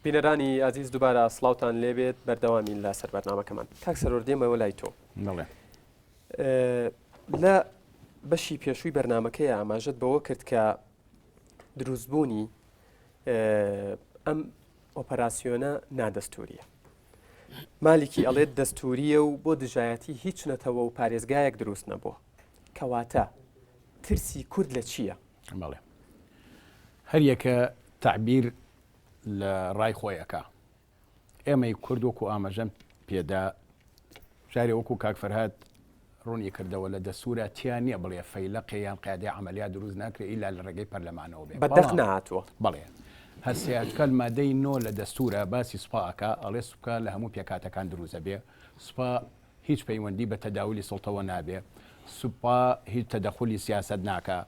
بینەرانی ئازیز دووبارە سڵاوتان لێبێت بەردەوامین لە سەر بەرنامەکەمان کاک سەرۆر دێمەوە لای تۆ بەڵێ لە بەشی پێشووی بەرنمەکەی ئاماژەت بەوە کرد کە دروستبوونی ئەم ئۆپەراسیۆنە نادەستوریە مالیکی ئەڵێت دەستوریە و بۆ دژایەتی هیچ نەتەوە و پارێزگایەک دروست نەبووە کەواتە ترسی کورد لە چییە؟ بەڵێ هەریەکە تەعبیر لە ڕای خۆی ئەکا. ئێمەی کورد وەکو ئاماژەم پێدا جارێ وەکو کاک فەرهاد ڕوونی کردەوە لە دەستورا تیا نییە بڵێ فەیلەقێ یان قیادەی عەمەلیات دروست ناکرێ ئیلا لە ڕێگەی پەرلەمانەوە بێ بە دەق نەهاتووە. بەڵێ هەرسیاچکە مادەی نۆ لە دەستورا باسی سوپا ئەکا ئەڵێ سوپا لە هەموو پێکهاتەکان دروست ئەبێ سوپا هیچ پەیوەندی بە تەداولی سوڵتەوە نابێ، سوپا هیچ تەدەخولی سیاسەت ناکا،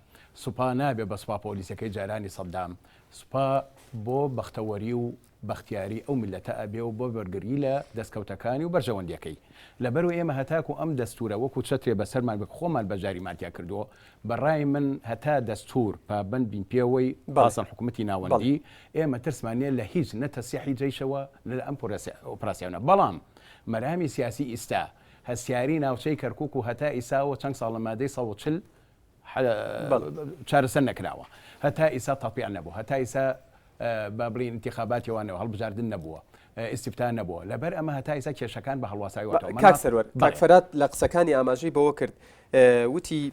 سوپا نابێ بە سوپا پۆلیسەکەی جارانی سەدام، سوپا بۆ بەختەوەری و بەختیاری ئەو میللەتە ئەبێ و بۆ بەرگری لە دەستکەوتەکانی و بەرژەوەندیەکەی. لەبەرئەوە ئێمە هەتاکو ئەم دەستورە وەکو چەترێ بەسەرمان بێ خۆمان بەشداریمان تیا کردووە، بە ڕای من هەتا دەستور پابەند بین پێوەی خاسەن حکومەتی ناوەندی ئێمە ترسمان نیە لە هیچ نە تەسیحی جەیشەوە نە لە ئەم ئۆپراسیۆنە بەڵام مەرامی سیاسی ئیستا، هەستیاری ناوچەی کەرکوک و هەتا ئیسا و چەند ساڵە مادەی 140 چارەسەر نەکراوە. هەتا ئیسا تەتبیع نەبووە. هەتا ئیسا با بڵێین ئینتیخاباتی وا نەبووە، هەڵبژاردن نەبووە، ئیستیفتا نەبووە. لەبەر ئەمە هەتا ئیسا کێشەکان بە هەڵواساوی کاک سەروەر، کاک فەرات لە قسەکانی ئاماژەی بەوە کرد وتی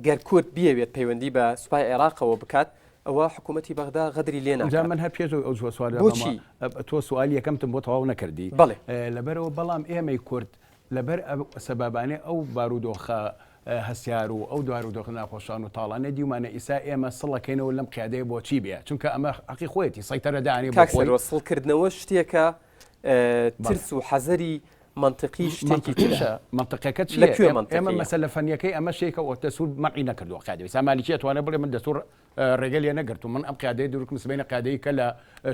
گەر کورد بیەوێت پەیوەندی بە سوپای عێراقەوە بکات ئەوە حکوومەتی بەغدا غەدری لێ ناکات. جا من هەر پێش ئەوەی ئەو جوە سوالە بۆچی؟ تۆ سوالی یەکەمتم بۆ تەواو نەکردی. بەڵێ. لەبەرئەوە بەڵام ئێمەی کورد لەبەر ئەو سەبابانەی ئەو بارودۆخە هەستیار و ئەو بارودۆخە ناخۆشان و تاڵانەی دیومانە ئیسا ئێمە سڵ ئەکەینەوە لەم قیادەیە بۆچی بێ چونکە ئەمە حەقی خۆیەتی سەیتەرە دانێ بۆ کاک خۆی. سەروە سڵکردنەوە شتێکە ترس و حەزەری مەنتقی شتێکی ترە. مەنتقەکە چیە؟ لە کوێ ئێمە مەنتقیە؟ مەسەلە فەنیەکەی ئەمە شتێکە ئەو دەستور مەنعی نەکردووە قیادە ئیسا مالیکی ئەتوانێ بڵێ من دەستور ڕێگە لێ نەگرتووم من ئەم قیادەیە دروکم سبەینە قیادەی کە لە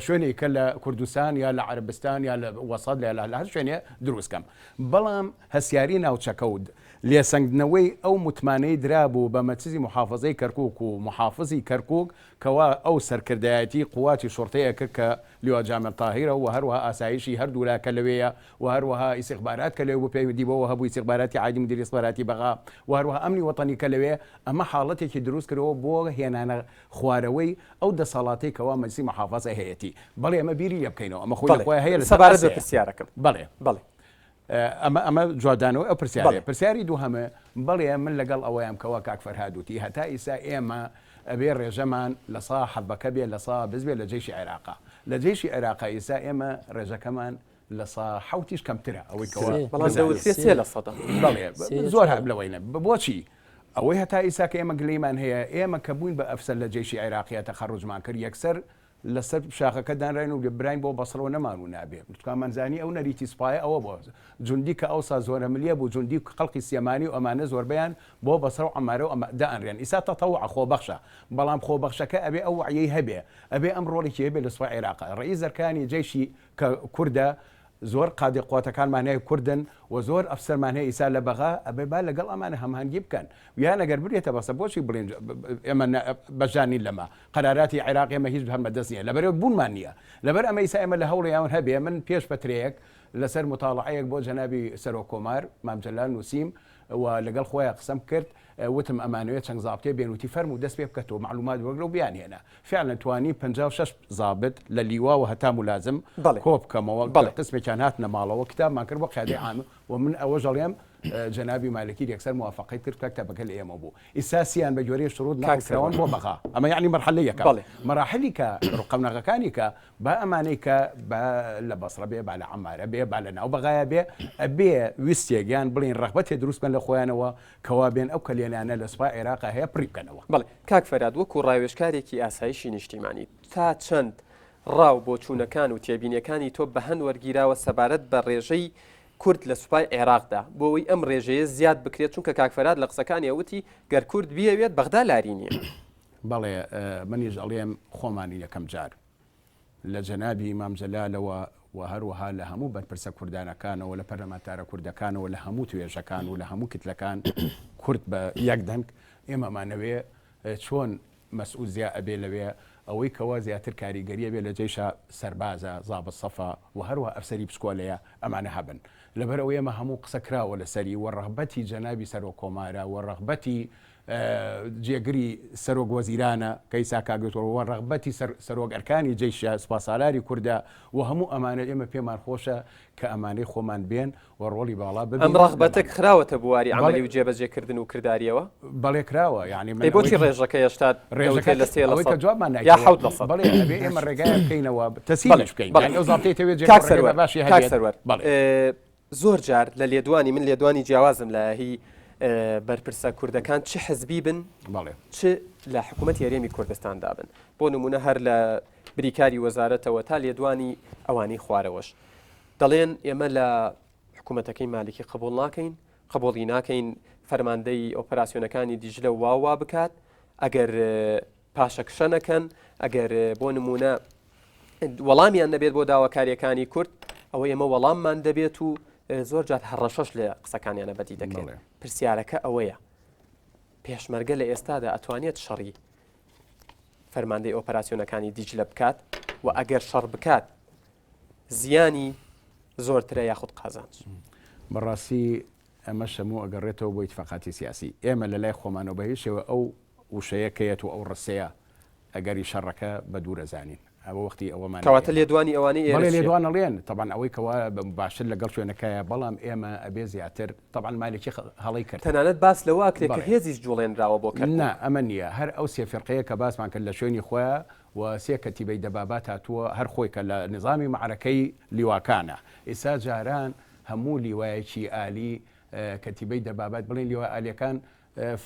شوێنێک کە لە کوردستان یا لە عەرەبستان یا لە وەسەت لە لە هەر شوێنێ دروست کەم بەڵام هەستیاری ناوچەکە و لێسەنگدنەوەی ئەو متمانەی درابوو بە مەجلسی موحافەزەی کەرکوک و موحافزی کەرکوک کەوا ئەو سەرکردایەتی قواتی شوڕتەی ئەکرد کە لیوا جامل تاهیرە و هەروەها ئاسایشی هەردوولا کە لەوێیە و هەروەها ئیستیخبارات کە لەوێ بوو پەیوەندی بەوە هەبوو ئیستیخباراتی عادی مدیری ئیستخباراتی بەغا و هەروەها ئەمنی وەتەنی کە لەوێ ئەمە حاڵەتێکی دروست کردەوە بۆ هێنانە خوارەوەی ئەو دەسەڵاتەی کەوا مەجلسی محافەزە هەیەتی بەڵێ ئەمە بیری لێ بکەینەوە ئەمە خۆی لە بەڵێ خۆیا هەیە لەسەر سەبارەت بە ئاستەیە پرسیارەکەم بەڵێ. بەڵێ. ئەمە ئەمە جوابدانەوەی ئەو پرسیارەیە. بەڵێ. پرسیاری دووهەمە، بەڵێ من لەگەڵ ئەوەیام کەوا کاک فەرهاد وتی هەتا ئیستا ئێمە ئەبێ ڕێژەمان لە سا حەڤەکە بێ لە سا بست بێ لە جەیشی عێراقا. لە جەیشی عێراقا ئیستا ئێمە ڕێژەکەمان لە سا حەوتیش کەمترە ئەوەی کەوا سێ. بەڵام بزانین. دەوترێ سێ لە سەدە. بەڵێ سێ زۆر چوار. لەوەینە. بۆچی؟ ئەوەی هەتا ئیستا کە ئێمە گلەیمان هەیە ئێمە کە بووین بە ئەفسەر لە جەیشی عێراقیا تەخەڕوجمان کرد یەکسەر لەسەر شاخەکە دانراین و براین بۆ بەسڕەوە نەمان و نابێ چونکە زانی ئەو نەریتی سوپایە ئەوە بۆ جوندی کە ئەوسا زۆرەملیە بوو جوندی و خەڵکی سلێمانی و ئەمانە زۆربەیان بۆ بەسڕە و عەمارە و ئەمە دائەنرێن ئیسا تەتەوعە خۆبەخشە بەڵام خۆبەخشەکە ئەبێ ئەو وەعیەی هەبێ ئەبێ ئەم ڕۆڵێکی هەبێ لە سوپای عێراقا ڕەئیس ئەرکانی جەیشی کە کوردە زۆر قادی قواتەکانمان هەیە کوردن و زۆر ئەفسەرمان هەیە ئیسا لە بەغا ئەبێ با لەگەڵ ئەمانە هەماهەنگی بکەن یان ئەگەر برێتە بەسە بۆچی بڵێن ئێمە بەشدار نین لەمە قەراراتی عێراق ئێمە هیچ هەر بەدەست نییە لەبەرئەوە بوونمان نییە لەبەر ئەمە ئیسا ئێمە لە هەوڵیان هەبێ من پێش پەترەیەک لەسەر متاڵعەیەک بۆ جەنابی سەرۆک کۆمار مام جەلال نووسیم و لەگەڵ خۆیان قسەم کرد وتم ئەمانەوێ چەند زابتێ بێن وتی فەرموو دەست پێ بکە تۆ معلومات وەرگرە و بیانهێنە فعلا توانی 56 زابت لە لیواوە هەتا مولازم بەڵێ کۆ بکەمەوە بەڵێ. قسمێکیان هاتنە ماڵەوە کتابمان کرد بۆ قیادەی عام و من ئەوەش ئەڵێم جەنابی مالکی یەکسەر موافقەی کرد کە کتابەکە لە ئێمە بوو ئیستا سیان بە گوێرەی شروط کاک نەقل کراون سەروەر. بۆ بەغا ئەمە یەعنی مەرحەلەی یەکەم بەڵێ. مەراحلی کە قەوناغەکانی کە با ئەمانەی کە با لە بەسڕە بێ با لە عەمارە بێ با لە ناو بەغایا بێ ئەبێ ویستێک یان بڵێین ڕەغبەتێ دروست بکەن لە خۆیانەوە کەوا بێن ئەو کەلێنانە لە سوپای عێراقا هەیە پڕی بکەنەوە. بەڵێ کاک فەرهاد وەکو ڕاوێژکارێکی ئاسایشی نیشتیمانی تا چەند ڕا و بۆچوونەکان و تێبینیەکانی تۆ بەهەند وەرگیراوە سەبارەت بە ڕێژەی کورد لە سوپای عێراقدا بۆ ئەوەی ئەم ڕێژەیە زیاد بکرێت چونکە کاک فەرهاد لە قسەکانیا وتی گەر کورد بیەوێت بەغدا لاری نییە. بەڵێ منیش ئەڵێم خۆمانی یەکەم جار لە جەنابی مام جەلالەوە و هەروەها لە هەموو بەرپرسە کوردانەکانەوە لە پەرلەمانتارە کوردەکانەوە لە هەموو توێژەکان و لە هەموو کتلەکان کورد بە یەک دەنگ ئێمەمانەوێ چۆن مەسعود زیا ئەبێ لەوێ. ئەوەی کەوا زیاتر کاریگەریە بێ لە جەیشا سەربازە، زابت سەفە، و هەروەها ئەفسەری بچکۆلەیە ئەمانە هەبن. لەبەر ئەوەی ئەمە هەموو قسە کراوە لەسەری و ڕەغبەتی جەنابی سەرۆک کۆمارە و ڕەغبەتی جێگری سەرۆک وەزیرانە کە ئیسا کاک دکتۆر و ڕەغبەتی سەرۆک ئەرکانی جەیشە سوپاسالاری کوردە و هەموو ئەمانە ئێمە پێمان خۆشە کە ئەمانەی خۆمان بێن و ڕۆڵی باڵا ببینن ئەم ڕەغبەتە خراوەتە بواری عەمەلی و جێبەجێکردن و کردارییەوە؟ بەڵێ کراوە یانی من ئەی بۆچی ڕێژەکە هێشتا ڕێژەکە لە سێ لە ئەوەی کە جوابمان یا نایتەوە حەوت لە سەد؟ بەڵێ ئەبێ ئێمە ڕێگایە بکەینەوە بەڵێ تەسیلیش بکەین بەڵێ یانی ئەو زابتەی تەوێ کاک جێگە ڕێگەی سەروەر بە باشی کاک هەبێت سەروەر بەڵێ زۆر جار لە لێدوانی من لێدوانی جیاوازم لە هی بەرپرسە کوردەکان چ حزبی بن بەڵێ چ لە حکوومەتی هەرێمی کوردستاندا بن بۆ نمونە هەر لە بریکاری وەزارەتەوە تا لێدوانی ئەوانەی خوارەوەش دەڵێن ئێمە لە حکوومەتەکەی مالکی قبوڵ ناکەین، قبوڵی ناکەین فەرماندەی ئۆپەراسیۆنەکانی دیجلە وا وا بکات، ئەگەر پاشەکشە نەکەن، ئەگەر بۆ نموونە وەڵامیان نەبێت بۆ داواکاریەکانی کورد، ئەوە ئێمە وەڵاممان دەبێت و زۆر جار هەڕەشەش لە قسەکانیانە بەدی دەکرێت. پرسیارەکە ئەوەیە پێشمەرگە لە ئێستادا ئەتوانێت شەڕی فەرماندەی ئۆپەراسیۆنەکانی دیجلە بکات و ئەگەر شەڕ بکات زیانی زۆرترە یاخود قازانج؟ بەڕاستی ئەمەش هەموو ئەگەڕێتەوە بۆ ئیتفاقاتی سیاسی. ئێمە لە لای خۆمانەوە بە هیچ شێوە ئەو وشەیە کە یەت و ئەو ڕستەیە ئەگەری شەڕەکە بە دوور ئەزانین. ئەوە وەختی ئەوەمان نییە کەواتە لێدوانی ئەوانەی ئێرە بەڵێ چییە؟ لێدوان ئەڵێن تەبعەن ئەوەی کەوا باشتر لەگەڵ شوێنەکەیە بەڵام ئێمە ئەبێ زیاتر تەبعەن مالکی هەڵەی کرد. تەنانەت باس لەوە ئەکرێ کە بەڵێ. هێزیش جوڵێنراوە بۆ کەرکوک. نا ئەمە نییە هەر ئەو سێ فیرقەیە کە باسمان کرد لە شوێنی خۆیا و سێ کەتیبەی دەبابات هاتووە هەر خۆی کە لە نیزامی مەعرەکەی لیواکانە ئیستا جاران هەموو لیوایەکی ئالی کەتیبەی دەبابات بڵێن لیوا ئالیەکان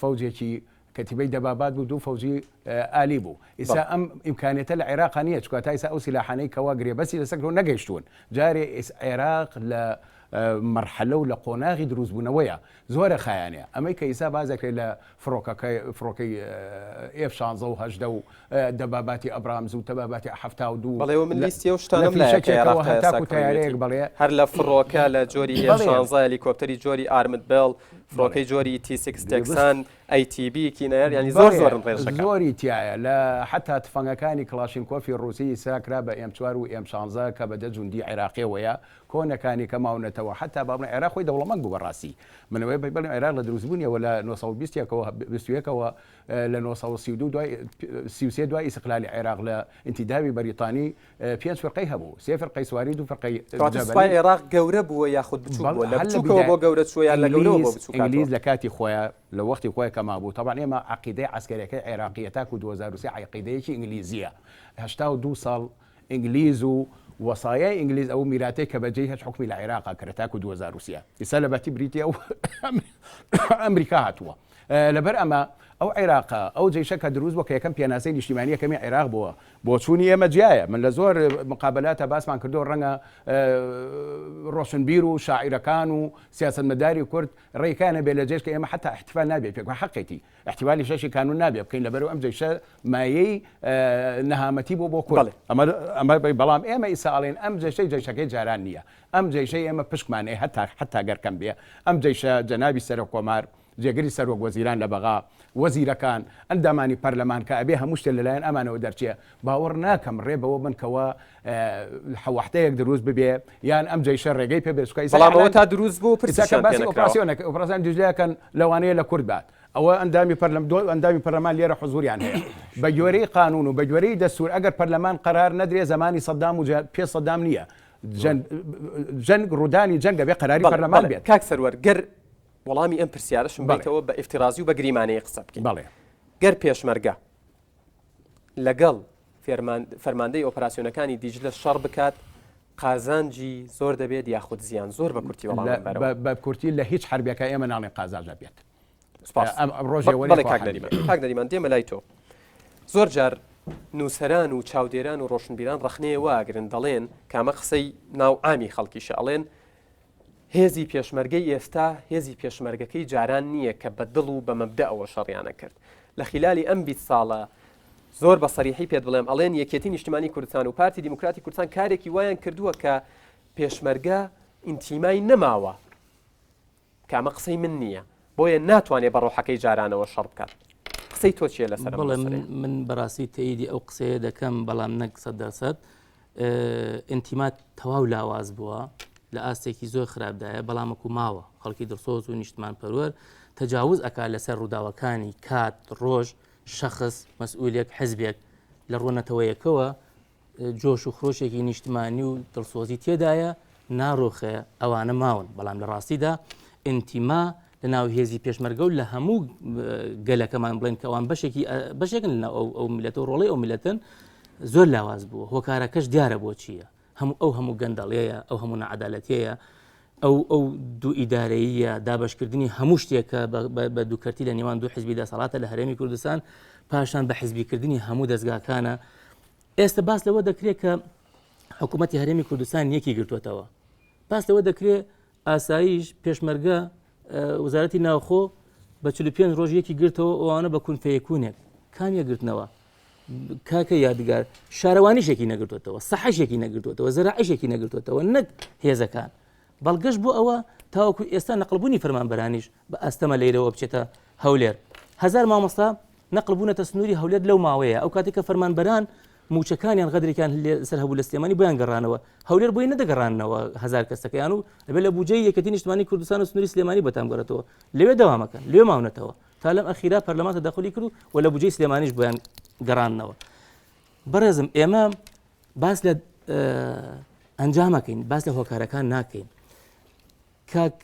فەوجێکی کەتیبەی دەبابات بوو دوو فەوجی ئالی بوو ئیسا ئەم ئیمکانێتە لە عێراقا نییە چکە تا ئیسا ئەو سیلاحانەی کەوا گرێبەستی لەسەر کرۆ نەگەیشتوون جارێ عێراق لە مەرحەلە و لە قۆناغی دروستبوونەوەیە زۆرە خایانە ئەمەی کە ئیسا باس دەکرێت لە فڕۆکەکەی فڕۆکەی ئێف شانزە و 18 و دەباباتی ئەبرامز و تەباباتی 72 بەڵێ و من لە لیستی ئەو لە شتانەم لایە کە فیشەکێکەوە عێراق تا ئێستا هەتاکو تەیارەیەک کڕیویەتی بەڵێ هەر لە فڕۆکە لە جۆری ئێف بەڵێ شانزە هەلیکۆپتەری جۆری armored Bell بەڵێ فڕۆکەی جۆری تی سیکس درست تێکسان ئەی تی بی کینەر یانی زۆر بەڵێ زۆرن ڕێژەکان. زۆری تیایە لە حەتا تفەنگەکانی کڵاشینکۆفی ڕووسی ئیسا کرا بە ئێم چوار و ئێم شانزە کە بە دە جوندی عێراقیەوەیە کۆنەکانی کە ماونەتەوە حەتا با بڵێین عێراق خۆی دەوڵەمەند بوو بەڕاستی من ئەوەی بڵێم عێراق لە دروستبوونیەوە لە 920 ەوە 21ەوە لە 932 دوای 33 دوای ئیسقلالی عێراق لە ئینتیدابی بەریتانی پێنج فرقەی هەبوو سێ فرقەی سواری دوو فرقەی کەواتە سوپای جەبەلی عێراق گەورە بووە یاخود بچووک بەڵ بووە لە هەر لە بچووکەوە بیدایە بۆ گەورە چووە یان لە گەورەوە بۆ ئینگلیز بچووک ئینگلیز هاتووە؟ لە کاتی خۆیا لە وەختی خۆیا کە مابوو تەبعەن ئێمە عەقیدەی عەسکەریەکەی عێراقیە تاکو 2003 عەقیدەیەکی ئینگلیزیە 82 ساڵ ئینگلیز و وەسایای ئینگلیز ئەو میراتەی کە بەجێی هێشت حوکمی لە عێراقا کرد تاکو 2003 ئیستا لە باتی بریتیا و ئەمریکا هاتووە لەبەر ئەمە ئەو عێراقە ئەو جەیشە کە دروست بووە کە یەکەم پێناسەی نیشتیمانی یەکەمی عێراق بووە بۆچوونی ئێمە جیایە من لە زۆر مقابلاتە باسمان کردو ڕەنگە ڕۆشنبیر و شاعیرەکان و سیاسەتمەداری کورد ڕێکانە بێ لە جێش کە ئێمە حتا احتفال نابێت پێک حەقێتی ئیحتیمالی شەشی کانون نابێ بکەین لەبەرئەوەی ئەم جەیشە مایەی نەهامەتی بوو بۆ کورد ئەمە ئەمە بەڵام ئێمە ئیسا ئەڵێن ئەم جەیشەی جەیشەکەی جاران نییە ئەم جەیشەی ئێمە پشکمان ئێ هەتا حتا گەر کەم بێ ئەم جەیشە جەنابی سەرۆک کۆمار جێگری سەرۆک وەزیران لە بەغا وەزیرەکان ئەندامانی پەرلەمان کە ئەبێ هەموو شتێ لەلایەن ئەمانەوە دەرچێ باوەڕ ناکەم ڕێ بەوە بن کەوا حەوەحتەیەک دروست ببێ یان ئەم جەیشە ڕێگەی پێ بێت چونکە ئیسا بەڵام ئەوە ئیعلان تا دروست بوو ئیسا کە پرسیشیان پێ باسی نەکراوە. ئۆپراسیۆنەکە ئۆپراسیۆن دیجلەکەن لەوانەیە لە کورد بات ئەوە ئەندامی پەرلەم دو ئەندامی پەرلەمان لێرە حزوریان هەیە بە گوێرەی قانون و بە گوێرەی دەستور ئەگەر پەرلەمان قەرار نەدرێ زەمانی سەدام و پێش سەدام نییە جەنگ جەنگ ڕوودانی جەنگ دەبێ قەراری بەڵێ پەرلەمان بەڵێ بێت کاک سەروەر گەر وەڵامی ئەم پرسیارەشم بەڵێ بەیتەوە بە ئیفترازی و بە گریمانەیی قسە بکەین بەڵێ گەر پێشمەرگە لەگەڵ فەرماندەی ئۆپەراسیۆنەکانی دیجلە شەڕ بکات قازانجی زۆر دەبێت یاخود زیان؟ زۆر بە کورتی وەڵامم بەرەوە. بە کورتی لە هیچ حەربێکا ئێمە ناڵێن قازانج ئەبێت. سپاس. ئەم ڕۆژێ وەرێ بەڵێ خوا کاک حەربی نەریمان. بێت. کاک نەریمان دێمە لای تۆ. زۆر جار نووسەران و چاودێران و ڕۆشنبیران ڕەخنەیە واگرن دەڵێن کامە قسەی ناو عامی خەڵکیشە ئەڵێن هێزی پێشمەرگەی ئێستا هێزی پێشمەرگەکەی جاران نییە کە بە دڵ و بە مەبدەئەوە شەڕیان ئەکرد لە خیلالی ئەم 20 ساڵە زۆر بە سەریحی پێت بڵێم ئەڵێن یەکێتی نیشتمانی کوردستان و پارتی دیموکراتی کوردستان کارێکی وایان کردووە کە پێشمەرگە ئینتیمای نەماوە کە ئەمە قسەی من نییە بۆیە ناتوانێت بە ڕۆحەکەی جارانەوە شەڕ بکات. قسەی تۆ چییە لەسەر ئەم بەڵێ من مەسەلەیە؟ من بەڕاستی تەئیدی ئەو قسەیە دەکەم بەڵام نەک 100% ئینتیما تەواو لاواز بووە لە ئاستێکی زۆر خراپدایە بەڵام وەکو ماوە خەڵکی دڵسۆز و نیشتمان پەروەر تەجاوز ئەکا لەسەر ڕووداوەکانی کات ڕۆژ شەخس مەسئولێک حزبێک لە ڕووە نەتەوەیەکەوە جۆش و خرۆشێکی نیشتمانی و دڵسۆزی تێدایە ناڕوخێ ئەوانە ماون بەڵام لە ڕاستیدا ئینتیما لە ناو هێزی پێشمەرگە و لە هەموو گەلەکەمان بڵێن کە ئەوان بەشێکی بەشێکن لە ئەو ئەو میلەتە و ڕۆڵی ئەو میلەتن زۆر لاواز بووە هۆکارەکەش دیارە بۆ چییە هەموو ئەو هەموو گەندەڵیەیە ئەو هەموو نەعەدالەتیەیە ئەو ئەو دوو ئیدارەییە دابشکردنی هەموو شتێکە بە دووکەرتی لە نێوان دوو حزبی دەسەڵاتە لە هەرێمی کوردستان پاشان بە حزبیکردنی هەموو دەستگاکانە ئێستا باس لەوە دەکرێت کە حکوومەتتی هەرێمی کوردستان یەکی گرتوێتەوە باس لەوە دەکرێت ئاسایش پێشمەرگە وەزارەتی ناوخۆ بە 45 ڕۆژ یەکی گرتەوە ئەوانە بە کون فەیەکونێک کام یەکگرتنەوە کاکە یادگار شارەوانیشێکی نەگرتوێتەوە سەحەشێکی نەگرتوێتەوە زەراعیشێکی نەگرتوێتەوە نەک هێزەکان بەڵگەش بۆ ئەوە تاوەکو ئێستا نەقلبوونی فەرمانبەرانیش بە ئەستەمە لەیرەوە بچێتە هەولێر هەزار مامۆستا نەقل بوونەتە سنووری هەولێر لەو ماوەیە ئەو کاتێک کە فەرمانبەران مووچەکانیان غەدرێکیان لەسەر هەبوو لە سلێمانی بۆیان گەڕانەوە هەولێر بۆی نەدەگەڕانەوە هەزار کەسەکەیان و ئەبێ لە بودجەی یەکێتی نیشتمانی کوردستان و سنووری سلێمانی بەتام گەڕێتەوە لەوێ دەوامەکەن لێ ماونەتەوە تا لەم ئەخیرا پەرلەمان تەدەخولی کرد و لە بودجەی سلێمانیش بۆیان گەڕاندنەوە بەڕێزم ئێمە باس لە ئەنجامەکەین باس لە هۆکارەکان ناکەین کاک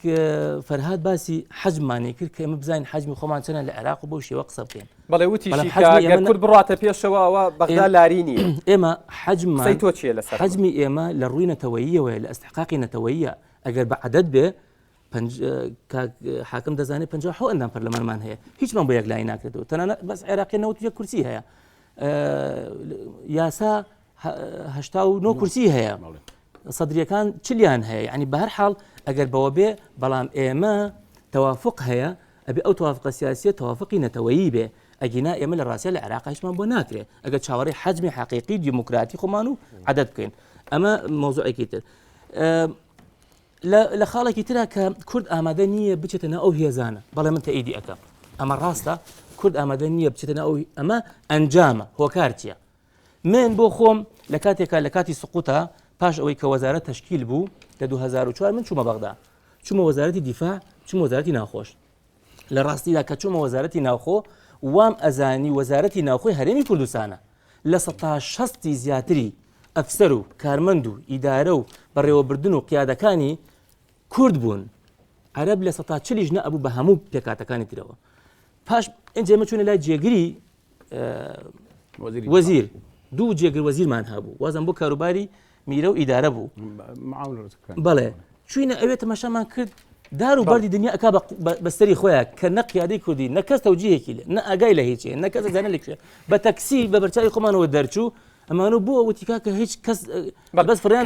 فەرهاد باسی حەجممانی کرد کە ئێمە بزانین حەجمی خۆمان چەنە لە عێراق و بەو شێوە قسە بکەین. بەڵێ وتیشی کە گەر کورد بڕاتە پێشەوە ئەوە بەغدا لاری نییە. ئێمە حەجممان قسەی تۆ چییە لەسەر ئەمە؟ حەجمی ئێمە لە ڕووی نەتەوەییەوەیە لە ئیستحقاقی نەتەوەییە ئەگەر بە عەدەد بێ پەنج کاک حاکم دەزانێت 57 ئەندام پەرلەمانمان هەیە هیچمان بۆ یەکلایی ناکرێتەوە تەنانەت بەس عێراقی 91 کورسی هەیە یاسا 89 کورسی هەیە سەدریەکان چلیان هەیە یعنی بە هەر حاڵ ئەگەر بەوە بێ بەڵام ئێمە توافق هەیە ئەبێ ئەو توافقە سیاسیە توافقی نەتەوەیی بێ ئەگینا ئێمە لە ڕاستە لە عێراق هیچمان بۆ ناکرێ ئەگەر چاوەڕێی حەجمی حەقیقی دیموکراتی خۆمان و عدد بکەین ئەمە مۆزوعێکی تر لە خاڵێکی ترا کە کورد ئامادە نییە بچێتە ناو ئەو هێزانە بەڵێ من تەئیدی ئەەکەم ئەمە ڕاستە کورد ئامادە نییە بچێتە ناو ئەمە ئەنجامە هۆکار چییە من بۆ خۆم لە کاتێکا لە کاتی سقوتە پاش ئەوەی کە وەزارەت تەشکیل بوو لە 2004 من چوومە بەغدا چوومە وەزارەتی دیفاع چوومە وەزارەتی ناوخۆش لە ڕاستیدا کە چوومە وەزارەتی ناوخۆ وام ئەزانی وەزارەتی ناوخۆی هەرێمی کوردستانە لە سەتا شەستی زیاتری ئەفسەر و کارمەند و ئیدارە و بەڕێوەبردن و قیادەکانی کورد بوون عەرەب لە سەتا چلیش نەئەبوو بە هەموو پێکاتەکانی ترەوە پاش ئینجا ئێمە چوونە لای جێگری وەزیر دوو جێگر وەزیرمان هەبوو وازم بۆ کاروباری میرە و ئیدارە بوو بەڵێ چوینە ئەوێ تەماشامان کرد دار و بەردی دنیا ئەک بەستەری خۆیان کە نە قیادەی کوردی نە کەس تەوجیهێکی لێ نە ئاگای لە هیچێ نە کەس زانە لەکوێ بە تەکسی بە بەرچاوی خۆمانەوە دەرچوو ئەمانە بۆ وتی کاکە هیچ کەس بەس فریان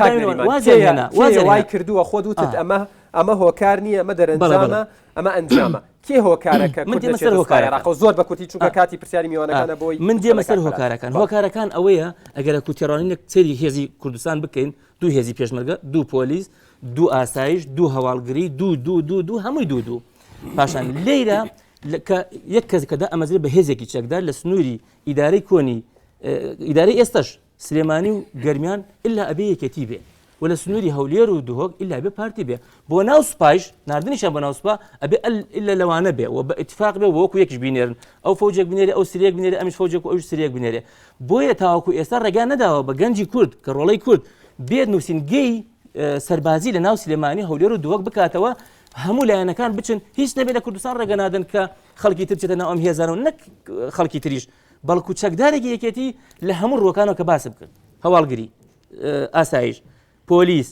وازێنا وای کردووە خۆت وتت ئەمە ئەمە هۆکار نییە ئەمە دەرەنجامە ئەمە ئەنجامە کێ هۆکارە کە من دێمە سەر هۆکارەکان زۆر بە کورتی چونکە کاتی پرسیاری میوانەکانە بۆی من دێمە سەر هۆکارەکان هۆکارەکان ئەوەیە ئەگەر کوتێڕانینێک سەیری هێزی کوردستان بکەین دوو هێزی پێشمەرگە دوو پۆلیس دوو ئاسایش دوو هەواڵگری دوو دوو دوو دوو هەمووی دوو دوو پاشان لێرە کە یەک کەس کە دائەمەزرێ بە هێزێکی چەکدار لە سنووری ئیدارەی کۆنی ئیدارەی ئێستش سلێمانی و گەرمیان ئللا ئەبێ یەکێتی بێ و لە سنووری هەولێر و دهۆک ئللا بێ پارتی بێ بۆ ناو سوپایش ناردنیشان بۆ ناو سوپا ئەبێ ئللا لەوانە بێ و بە ئیتفاق بێ و وەکو یەکیش بینێرن ئەو فەوجێک بنێرێ ئەو سریەک بنێرێ ئەمیش فەوجێک و ئەوش سریەک بنێرێ بۆیە تاوەکو ئێستا ڕێگا نەداوە بە گەنجی کورد کە ڕۆڵەی کورد بێت نووسینگەی سەربازی لە ناو سلێمانی هەولێر و دهۆک بکاتەوە هەموو لایەنەکان بچن هیچ نەبێت لە کوردستان ڕێگە نادەن کە خەڵکی تر بچێتە ناو ئەم هێزانە و نەک خەڵکی تریش بەڵکو چەکدارێکی یەکێتی لە هەموو ڕووەکانەوە کە باسم کرد هەواڵگری ئاسایش پۆلیس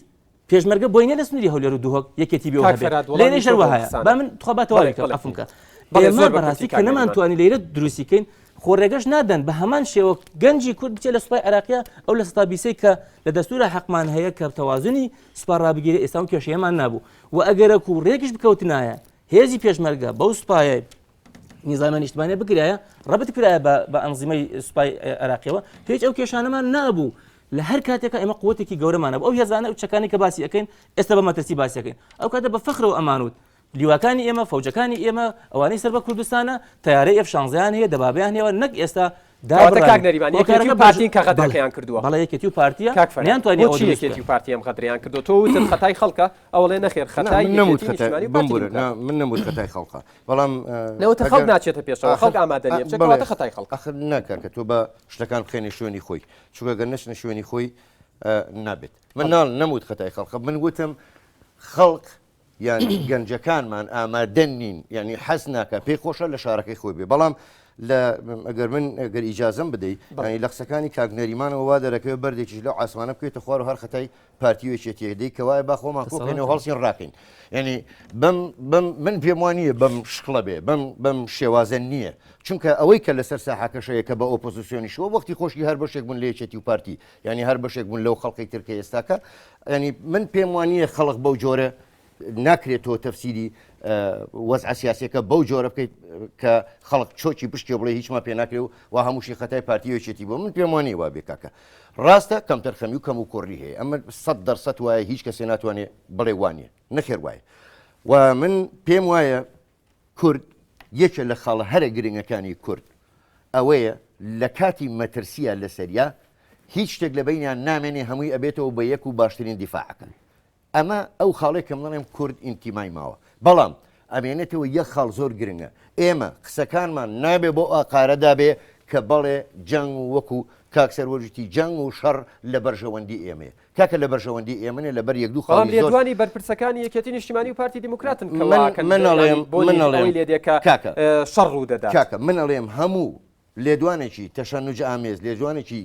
پێشمەرگە بۆی نیە لە سنووری هەولێر و دهۆک یەکێتی بێ لێرەش هەروەهایە با من تخوا با تەواوی بکەم عەفوم کە ئێمە بەڕاستی کە نەمانتوانی لێرە دروستی کەین خۆ ڕێگەش نادەن بە هەمان شێوە گەنجی کورد بچێت لە سوپای عێراقیە ئەو لە سەتا بیسەی کە لە دەستورە حەقمان هەیە کە تەوازنی سوپا ڕابگیرێ ئێستا و کێشەیەمان نابوو و ئەگەرەکو ڕێکیش بکەوتنایە هێزی پێشمەرگە بەو سوپایە نیزامە نیشتمانە بکرایە ڕەبت کرایە بە ئەنزیمەی سوپای عێراقیەوە هیچ ئەو کێشانەمان نابوو لە هەر کاتێکا ئێمە قوتێکی گەورەمانە ئەو هێزانە و چەکانی کە باسی ئەەکەین ئێستا بە مەترسی باسیەکەین ئەو کاتە بە فەخرەوە ئەمانوت. لیواکانی ئێمە، فەوجەکانی ئێمە، ئەوانەی سەر بە کوردستانە، تەیارەی ئێف شانزەیان هەیە، دەبابەیان هەیە، نەک ئێستا کەواتە کاک نەریمان یەکێتی و پارتین کە غەدرەکەیان کردووە. بەڵێ یەکێتی و پارتیە کاک فەرهاد نەیانتوانی ئەوە بۆچی دروست یەکێتی بکەن. و پارتی ئەم غەدرەیان کردووە؟ تۆ وتت خەتای خەڵکە، ئەوەڵێ نەخێر نا خەتای من نەموت یەکێتی خەتای نیشتمانی و پارتی بمبورە نا دیموکراتە. من نەموت خەتای خەڵکە بەڵام نەوتە خەڵک ئەگەر ناچێتە پێشەوە ئاخر خەڵک ئامادە نییە بچێت بەڵێ کەواتە خەتای خەڵکە. ئاخر نا کاکە تۆ بە شتەکان بخەینە شوێنی خۆی چونکە گەر نەچنە شوێنی خۆی نابێت من بەڵێ. ناڵ نەموت خەتای خەڵکە من وتم خەڵک یان گەنجەکانمان ئامادە نین یانی حەز ناکا پێی خۆشە لە شارەکەی خۆی بێ بەڵام لە ئەگەر من ئەگەر ئیجازەم بدەی ینی لە قسەکانی کاک نەریمانەوە وا دەرەکەوێت بەردێکیش لەو ئاسمانە بکەوێتە خوار و هەر خەتای پارتی و یەکێتیەک دەی کەوایە با خۆمان کۆکەینەوە هەڵسین ڕاکەین یعنی بەم بەم من پێم وان نییە بەم شکڵە بێ بەم بەم شێوازە نییە چونکە ئەوەی کە لەسەر ساحەکەشەیە کە بە ئۆپۆزیسیۆنیشەوە وەختی خۆشی هەر بەشێک بوون لە یەکێتی و پارتی یانی هەر بەشێک بوون لەو خەڵقی تر کە ئێستاکە ینی من پێم وانە خەڵک بەو جۆرە ناکرێت تۆ تەفسیری وەزعە سیاسەکە بەو جۆرە بکەیت کە خەڵک چۆکی پشتێ بڵێ هیچمان پێ ناکرێ و و هەمووشی خەتای پارتیەکێتی بۆ من پێم وانە وا بێ کاکە ڕاستە کەمتەرخەمی و کەم و کوڕی هەیە ئەمە سە دەرسەد وایە هیچ کەسێ ناتوانێت بڵێ وانە نەخێر وایە و من پێم وایە کورد یەکێ لە خاڵە هەرە گرنگەکانی کورد ئەوەیە لە کاتی مەترسیە لەسەریا هیچ شتێک لە بەینیان نامێنێ هەمووی ئەبێتەوە بە یەک و باشترین دیفاعەکەن ئەمە ئەو خاڵێک کە من کورد ئینتیمای ماوە بەڵام ئەمێنێتەوە یەک خاڵ زۆر گرنگە ئێمە قسەکانمان نابێ بۆ ئاقارەدا بێ کە بەڵێ جەنگ و وەکو کاک سەروەرجتی جەنگ و شەڕ لە بەرژەوەندی ئێمەیە کاکە لە بەرژەوەندی ئێمە نیە لەبەر یەک دوو بەڵام خاڵی زۆر لێدوانی بەرپرسەکانی یەکێتی نیشتیمانی و پارتی دیموکراتن کە من واکەن من یانی ئەڵێم بۆنی من ئەڵێم ئەوەی لێ دێ کە کاکە شەڕ ڕوو دەدات. کاکە من ئەڵێم هەموو لێدوانێکی تەشەنوج ئامێز لێدوانێکی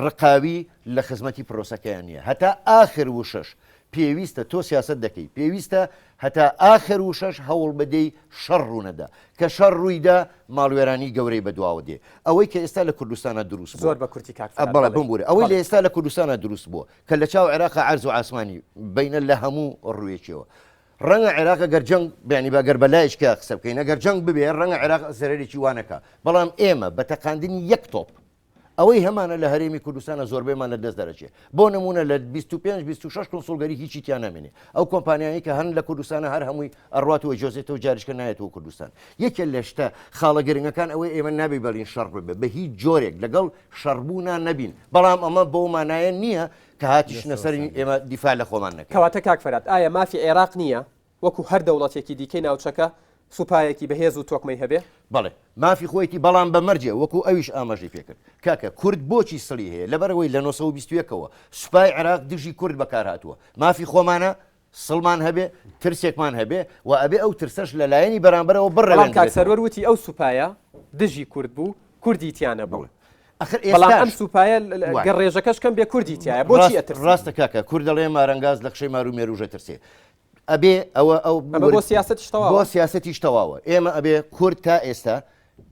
ڕقاوی لە خزمەتی پرۆسەکەیان نییە هەتا ئاخر وشەش پێویستە تۆ سیاسەت دەکەی پێویستە هەتا ئاخر وشەش هەوڵ بدەی شەڕ ڕوونەدا کە شەڕ ڕوویدا ماڵوێرانی گەورەی بەدواوە دێ ئەوەی کە ئێستا لە کوردستانا دروست بووە زۆر بە کورتی کاک فەرهاد بەڵێ بەڵێ بمبورە ئەوەی لە بەڵێ. ئێستا لە کوردستانا دروست بووە کە لە چاو عێراقا عەرز و عاسمانی بینە لە هەموو ڕوویەکیەوە ڕەنگە عێراق گەر جەنگ بیانی بە گەر بە لایشکە قسە بکەین ئەگەر جەنگ ببێ ڕەنگە عێراق زەرەرێکی وا نەکا بەڵام ئێمە بە تەقاندنی یەک تۆپ ئەوەی هەمانە لە هەرێمی کوردستانە زۆربەیمان لە دەست دەرەچێ. بۆ نموونە لە 25 26 کونسوڵگەری هیچی تیا نامێنێ. ئەو کۆمپانیایەی کە هەن لە کوردستانە هەر هەمووی ئەڕوات و ئەجۆزێتەوە جاریشکە نایەتەوە کوردستان. یەکێ لە شتە خاڵە گرنگەکان ئەوەیە ئێمە نابێ بەڵین شەڕ ببێ بە هیچ جۆرێک لەگەڵ شەڕبوونا نەبین. بەڵام ئەمە بەو مانایە نییە کە هاتیشنە سەرین ئێمە دیفاع لە خۆمان نەکەین. کەواتە کاک فەرهاد ئایا مافی عێراق نییە وەکو هەر دەوڵەتێکی دیکەی ناوچەکە سوپایەکی بەهێز و تۆکمەی هەبێ؟ بەڵێ مافی خۆیەتی بەڵام بە مەرجێ وەکو ئەویش ئاماژەی پێکرد کاکە کورد بۆچی سڵی هەیە لەبەرئەوەی لە 921 ەوە سوپای عێراق دژی کورد بەکارهاتووە مافی خۆمانە سڵمان هەبێ ترسێکمان هەبێ و ئەبێ ئەو ترسەش لە لایەنی بەرامبەرەوە بەڵام کاک بڕەوێندرێتەوە. سەروەر وتی ئەو سوپایە دژی کورد بوو کوردی تیا نەبوو بەڵێ ئەخر بەڵام ئەم ئێستاش سوپایە وایە. گەر ڕێژەکەش کەم بێ کوردی تیایە بۆچی ڕاست ئەترسن؟ ڕاستە کاکە کورد دەڵێ مارەنگاز لە خشەی مار و مێرووژە ترسێ ئەبێ ئەوە ئەو ئەمە بۆ سیاسەتیش تەواوە؟ بۆ سیاسەتیش تەواوە ئێمە ئەبێ کورد تا ئێستا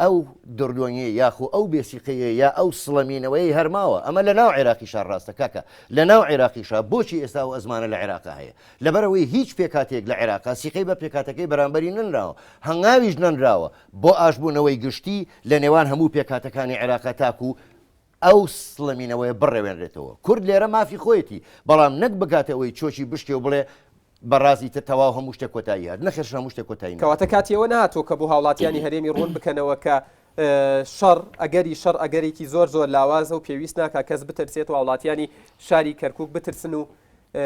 ئەو دڕدۆنگیە یاخو ئەو بێسیقەیە یا ئەو سڵەمینەوەی هەرماوە ئەمە لە ناو عێراقیشا ڕاستە کاکە لە ناو عێراقیشا بۆچی ئێستا ئەو ئەزمانە لە عێراقا هەیە لەبەرئەوەی هیچ پێکهاتەیەک لە عێراقا سیقەی بە پێکهاتەکەی بەرامبەری نەنراوە هەنگاویش نەنراوە بۆ ئاشبوونەوەی گشتی لە نێوان هەموو پێکهاتەکانی عێراقا تاکو ئەو سڵەمینەوەیە بڕەوێنرێتەوە. کورد لێرە مافی خۆیەتی، بەڵام نەک بگاتە ئەوەی چۆکی بشکێ و بڵێ بە ڕاز ئیتر تەواو هەموو شتێک کۆتایی هات. نەخێر هەموو شتێک کۆتایی کەواتە نەهاتووە. کاتی ئەوە نەهاتووە کە بۆ هاوڵاتیانی هەرێمی ڕوون بکەنەوە کە شەڕ، ئەگەری شەڕ ئەگەرێکی زۆر زۆر لاوازە و پێویست ناکا کەس بترسێت و هاوڵاتیانی شاری کەرکووک بترسن و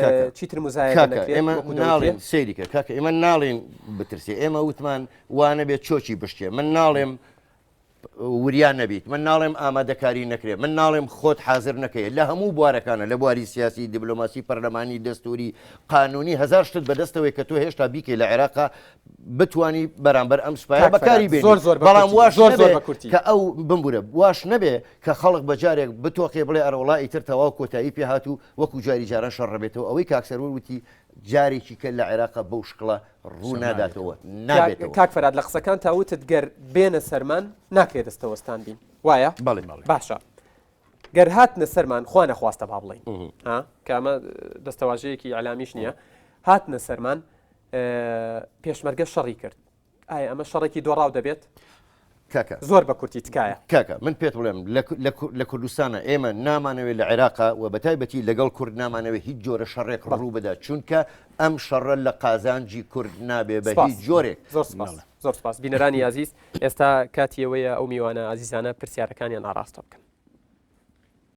کاکە چیتر موزایەدە کاکە نەکرێت ئێمە وەکو دەوترێ؟ ناڵێن سەیری کە کاکە ئێمە ناڵێن بترسێ ئێمە وتمان وانەبێت چۆکی بشکێ من ناڵێم وریا نەبیت، من ناڵێم ئامادەکاری نەکرێت، من ناڵێم خۆت حازر نەکەیت، لە هەموو بوارەکانە، لە بواری سیاسی، دیبلۆماسی، پەرلەمانی، دەستوری، قانونی، هەزار شتت بەدەستەوەی کە تۆ هێشتا بیکەی لە عێراقا بتوانی بەرامبەر ئەم سوپایە کاک بەکاری فەرهاد بێنی، زۆر زۆر بە بەڵام کورتی واش زۆر زۆر نەبێ بە کورتی. کە ئەو بمبورە واش نەبێ کە خەڵک بە جارێک بتۆقێ بڵێ ئەرەوەڵا ئیتر تەواو کۆتایی پێ هات و وەکو جاری جاران شەڕ نەبێتەوە، ئەوەی کاک سەروەر وتی جارێکی کە لە عێراقا بەو شکڵە ڕوو ناداتەوە نابێتەوە. کاک فەرهاد لە قسەکانتا وتت گەر بێنە سەرمان ناکرێ دەستەوەستان بین وایە؟ بەڵێ. باشە گەر هاتنە سەرمان خوا نەخواستە با بڵێین ها کە ئەمە دەستەواژەیەکی ئیعلامیش نییە هاتنە سەرمان پێشمەرگە شەڕی کرد ئایا ئەمە شەڕێکی دۆڕاو دەبێت؟ کاکە. زۆر بە کورتی تکایە. کاکە من پێت بڵێم لە کوردستانە ئێمە نامانەوێت لە عێراقا و بەتایبەتی لەگەڵ کورد نامانەوێت هیچ جۆرە شەڕێک ڕوو بدات چونکە ئەم شەڕە لە قازانجی کورد نابێ بە هیچ جۆرێک. زۆر سپاس زۆر سپاس بینەرانی ئازیز ئێستا کاتی ئەوەیە ئەو میوانە ئازیزانە پرسیارەکانیان ئاڕاستە بکەن.